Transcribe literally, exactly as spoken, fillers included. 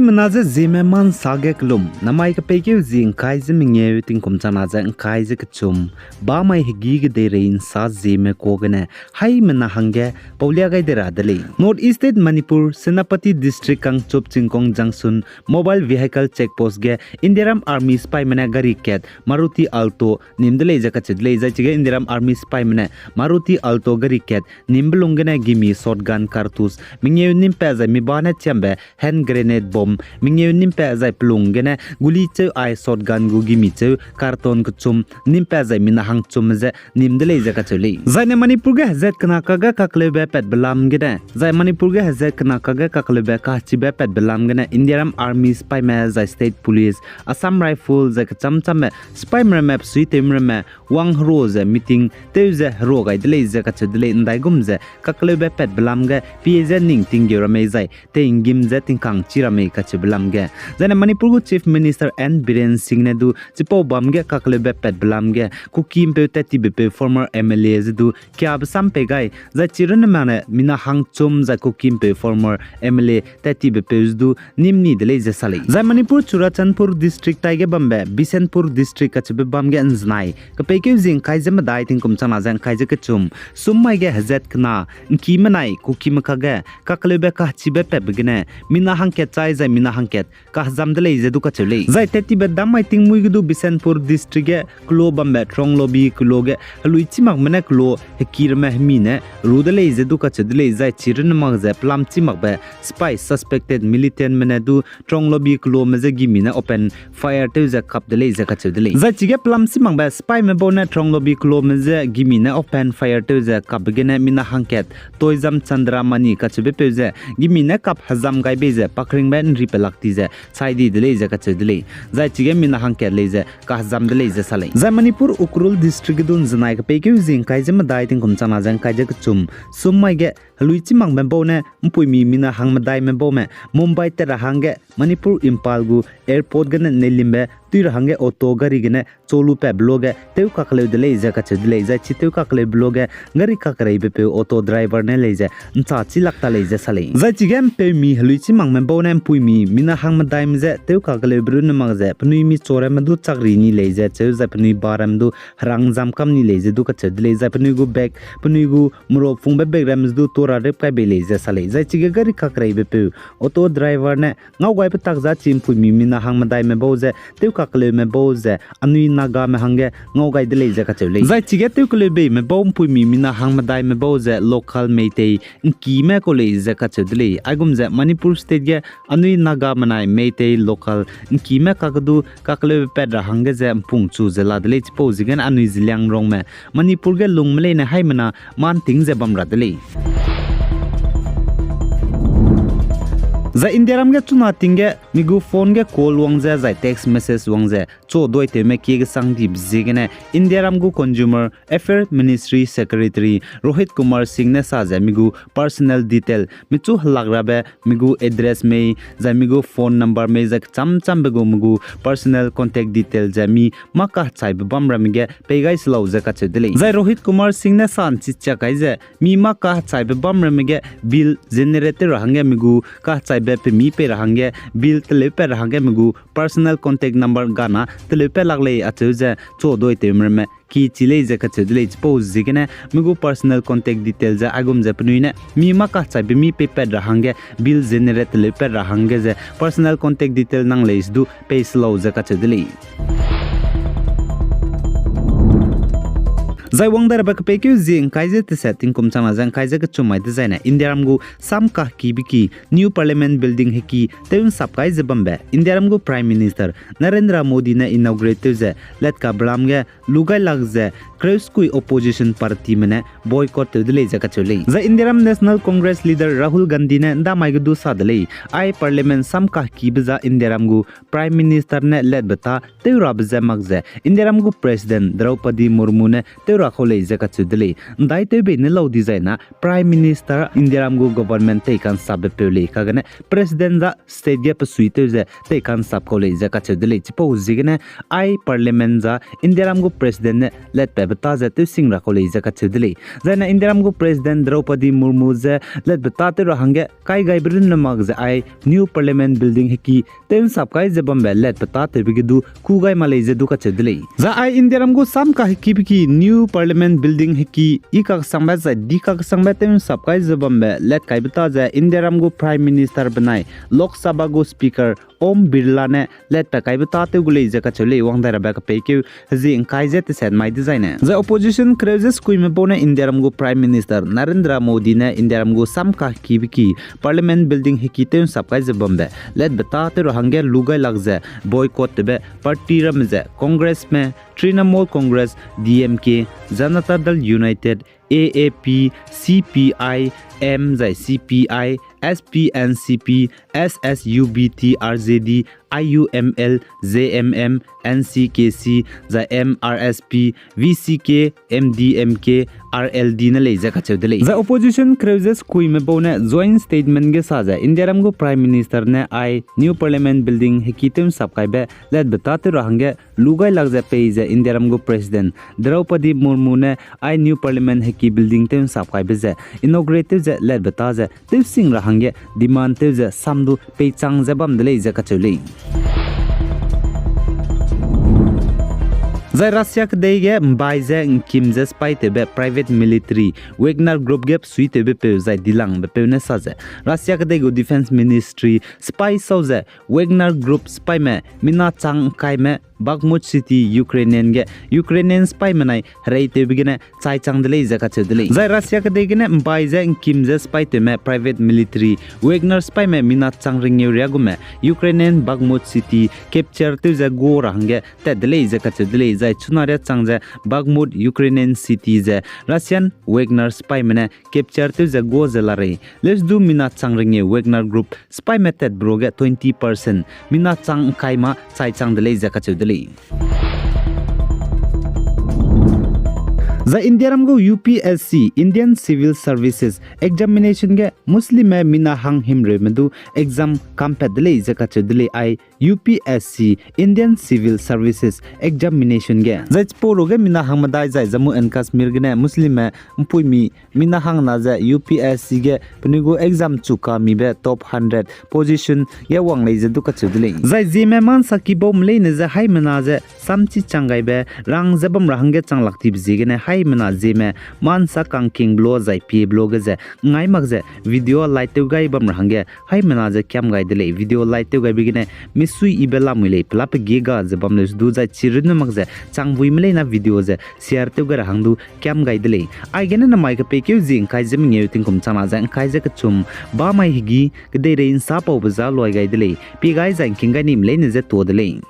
Na ze Zeme ma nsa ge kelum, namai kepeikeu zie ngkai ze mengeu tingkum changna ze ngkai ze kechum, bamai hegî kedeirei nsa Zeme kuâ gene, haimena hangge paulia gai de ra de lei. North East State Manipur, Senapati District kangchup Chingkong Junction, Mobile Vehicle Check Post ge Indian Army sipaime ne gari kat Maruti Alto nim de lei ze kacheu de lei. Zai chige Indian Army sipaime ne Maruti Alto gari kat nimbe lung gene gimi shotgun cartridge mengeu nimpat zai mi ba ne chiambe hand grenade bomb mengeu nimpat zai pelung gene guli cheu ai shotgun gu gimi cheu carton kechum nimpat zai mina hangchumme ze nim de lei ze kacheu lei. Zaine Manipur ge hezat kena kakge kakleube patbe lam gene, zai Manipur ge hezat kena kakge kakleube kachibe patbe lam gene Indian Army sipaime zai State Police, Assam Rifle zai kecham chamme sipaime ramme, besuitewme ramme wang hero ze meeting tew ze hero gai de lei ze kacheu de lei. Ndaigum ze kakleube patbe lam ge pie ze ning tinggeu ra mei zai teinggîm ze tingkang chi ra mei kacheube lam ge. Zaine Manipur gu Chief Minister N Biren Singh ne du chipau bam ge kakleube patbe lam ge Kuki ’mpeu tat tibe peu former M L A ze du kiabe sam pei gai, zai chi runne mak ne mina hangchum zai Kuki ’mpeu former M L A tat tibe peu ze du nim ni de lei ze sa lei. Zai Manipur Churachandpur District taige bambe Bishnupur District kacheube bam ge ’nzenai kepeikeu zie ngkai ze medai tingkum changna ze ngkai ze kechum, sum mai ge hezat kena, ’ngkime nai Kukime kakge kakleube kachibe patbe gene mina hangkat chai zai mina hangkat kahezam de lei ze du kacheu lei. Zai tat tibe dam mai tingmuî ge du Bishnupur District ge kelo bambe Tronglobby kelo ge helui chimakme ne kelo hekî ramme hemi ne ru de lei ze du kacheu de lei. Zai chi runne mak ze pelam chimakbe sipai suspected militantme ne du Tronglobby kelome je gimi ne open fire tew ze kap de lei ze kacheu de lei. Zai chige pelam chimakbe sipaime bau ne Tronglobby kelome je gimi ne open fire tew ze kapbe gene mina hangkat Toizam Chandramani kacheubepeu ze gimi ne kap hezam gai bei ze pakringbe ’nripelak ti ze chai di de lei ze kacheu de lei. Zai chige mina hangkat lei ze kahezam de lei ze sa lei. Zai Manipur Ukhrul District ge du ’nzenai kepeikeu zie ngkai ze medai tingkum changna ze ngkai ze kechum, sum mai ge helui chimakme bau ne ’mpuimi mina hangmedaime baume Mumbai tat ra hangge Manipur Imphal gu airport gene neilimbe tui ra hangge auto gari gene chalu patbe luage tew kakeleu de lei ze kacheu de lei. Zai chi tew kakeleube luage gari kakereibepeu auto driver ne lei ze ’nchâ chilak ta lei ze sa lei. Zai chige ’mpeumi helui chimakme bau ne ’mpuimi mina hangmedaime je tew kakeleube runne mak ze penui micharamme du chakri ni lei ze cheu zai penui baramme du herang zam kam ni lei ze du kacheu de lei. Zai penui gu bag, penui gu merua pungbe bag ramme ze du tua ra rep kai bei lei ze sa lei. Zai chige gari kakereibepeu auto driver ne ngau gaibe tak za chi ’mpuimi mina hangmedaime bau ze tew kakeleume bau ze anui Nagame hangge ngau gai de lei ze kacheu lei. Zai chige tew keleubeime bau ’mpuimi mina hangmedaime bau ze local Meitei ’ngkime kau lei ze kacheu de lei. Aigum ze Manipur State ge anui Nagame nai Meitei local ’ngkime kakedu kakeleube pat ra hangge ze ’mpung chu ze la de lei. Chipau ziegene anui Zeliangrongme Manipur ge lungme leine haimena mâ ’nting ze bam ra de lei. Zai Indiaram ge chuna ting ge mi gu phone ge call wang ze zai text message wang ze chu duitewme kie gesang dibe ziegene Indiaram gu Consumer Affairs Ministry Secretary Rohit Kumar Singh ne sa ze mi gu personal detail, michu helak rabe mi gu address mei, zai mi gu phone number mei, zai kecham chambe gu mi gu personal contact detail ze mi mâ kahechaibe bam ramme ge pei gai se lau ze kacheu de lei. Zai Rohit Kumar Singh ne sa ’nchichia kai ze mi mâ kahechaibe bam ramme ge bill generate tew ra hangge mi gu kahechaibe pemi pei ra hangge bill teleupat ra hangge mi gu personal contact number gana teleupat lak lei acheu ze chu duitewme ramme ki chi lei ze kacheu de lei. Chipau ziegene mi gu personal contact detail ze aigum ze penui ne mi mâ kahechaibe mi peipat ra hangge bill generate teleupat ra hangge ze personal contact detail nang lei se du pei se lau ze kacheu de lei. Zai wang dai rabe kepeikeu zie ngkai ze teset tingkum changna ze ngkai ze kechum mai dezaine Indiaram gu sam kahekibe ki New Parliament Building heki tew ’nsap kai ze bambe Indiaram gu Prime Minister Narendra Modi ne inaugurate tew ze latkabe lam ge lu gai lak ze kreuskui opposition partyme ne boycott tew de lei ze kacheu lei. Zai Indiaram National Congress leader Rahul Gandhi ne ’ndamai ge du sa de lei, ai Parliament sam kahekibe za Indiaram gu Prime Minister ne latbe ta tew rabe ze mak ze Indiaram gu President Draupadi Murmu ne tew kau lei ze kacheu de lei. ’Ndaitew bei ne lau dizai na Prime Minister Indiaram gu government tei ka'nsapbe peu lei, kagene President za state ge pesuitew ze tei ka'nsap kau lei ze kacheu de lei. Chipau ziegene ai Parliament za Indiaram gu President ne letpatbe ta ze tewsing ra kau lei ze kacheu de lei. Zai na Indiaram gu President Draupadi Murmu ze letpatbe ta tew ra hangge kai gaibe runne mak ze ai new Parliament building heki tew'nsap kai ze bambe letpatbe ta tewbe ge du kû gai mak lei ze du kacheu de lei. Zai ai Indiaram gu sam kahekibe ki new Parliament building heki i kaksangbe zai di kaksangbe tew'nsap kai ze bambe let kaibe ta ze Indiaram gu Prime Minister benai Lok Sabha gu Speaker Om Birla ne letpat kaibe ta tew gu lei ze kacheu lei. Wang dai rabe kepeikeu hezi ’ngkai ze teset mai dizai ne. Zai opposition kereu ze sekuime bau ne Indiaram gu Prime Minister Narendra Modi ne Indiaram gu sam kahekibe ki Parliament building heki tew'nsap kai ze bambe letpatbe ta tew ra hangge lu gai lak ze boycott tewbe party ramme ze Congressme, Trinamool Congress, D M K, Janata Dal United, A A P, C P I M zai C P I, S P N C P, S S U B T R J D, I U M L, J M M, N C K C, zai M R S P, V C K, M D M K, R L D ne lei ze kacheu de lei. Zai opposition kereu ze sekuime bau ne joint statement ge sa ze Indiaram gu Prime Minister ne ai new Parliament building heki tew'nsap kaibe letpatbe ta tew ra hangge lu gai lak ze pei ze Indiaram gu President Draupadi Murmu ne ai new Parliament heki building tew'nsap kaibe ze inaugurate tew ze letpatbe ta ze tewsing ra hangge demand tew ze sam du peichang ze bam de lei ze kacheu lei. Zai Russia kedei ge ’mbai ze ’ngkim ze spy tewbe private military Wagner Group ge pesuitewbe peu zai dilangbe peu ne sa ze Russia kedei gu Defence Ministry spy sau ze Wagner Group spyme mina chang ’ngkaime Bakhmut City Ukrainian ge Ukrainian spyme nai hereitewbe gene chaichang de lei ze kacheu de lei. Zai Russia kedei gene ’mbai ze ’ngkim ze spy tewme private military Wagner spyme mina chang rengeu riagume Ukrainian Bakhmut City capture tew ze gua ra hangge tat de lei ze kacheu de lei. Zai chuna riâ chang ze Bakhmut Ukrainian city ze Russian Wagner spyme ne capture tew ze gua ze la rei leuse du mina chang rengeu Wagner Group spyme tatbe ruage twenty percent mina chang ’ngkai ma chaichang de lei ze kacheu de lei. Zai Indiaram gu U P S C, Indian Civil Services Examination ge Muslimme mina hang himreume du exam kampat de lei ze kacheu de lei. Ai U P S C, Indian Civil Services Examination ge zai chipau ruage mina hang medai zai Jammu and Kashmir gene Muslimme ’mpuimi mina hangna ze U P S C ge penui gu exam chu kamibe top hundred position ge wang lei ze du kacheu de lei. Zai Zeme ma ’nsaki baume leine ze haimena ze samchi chang gaibe rang ze bam ra hangge chang lak tibe ziegene haimena Zeme ma ’nsa kangkingbe lo zai piebe lo ge ze ngai mak ze video light tew gai bam ra hangge haimena ze kiam gai de lei. Video light tew gaibe gene misui yibe lamui lei, pela pe ge ga ze bam leuse du zai chi runne mak ze changbuime leina video ze share tew gai ra hang du kiam gai de lei. Aigene namai kepeikeu zi ’ngkai ze mengeu tingkum changna ze ’ngkai ze kechum bamai hegî kedeirei ’nsapaube za luai gai de lei. Pie gai zai ’ngking gai nime leine ze tuâ de lei.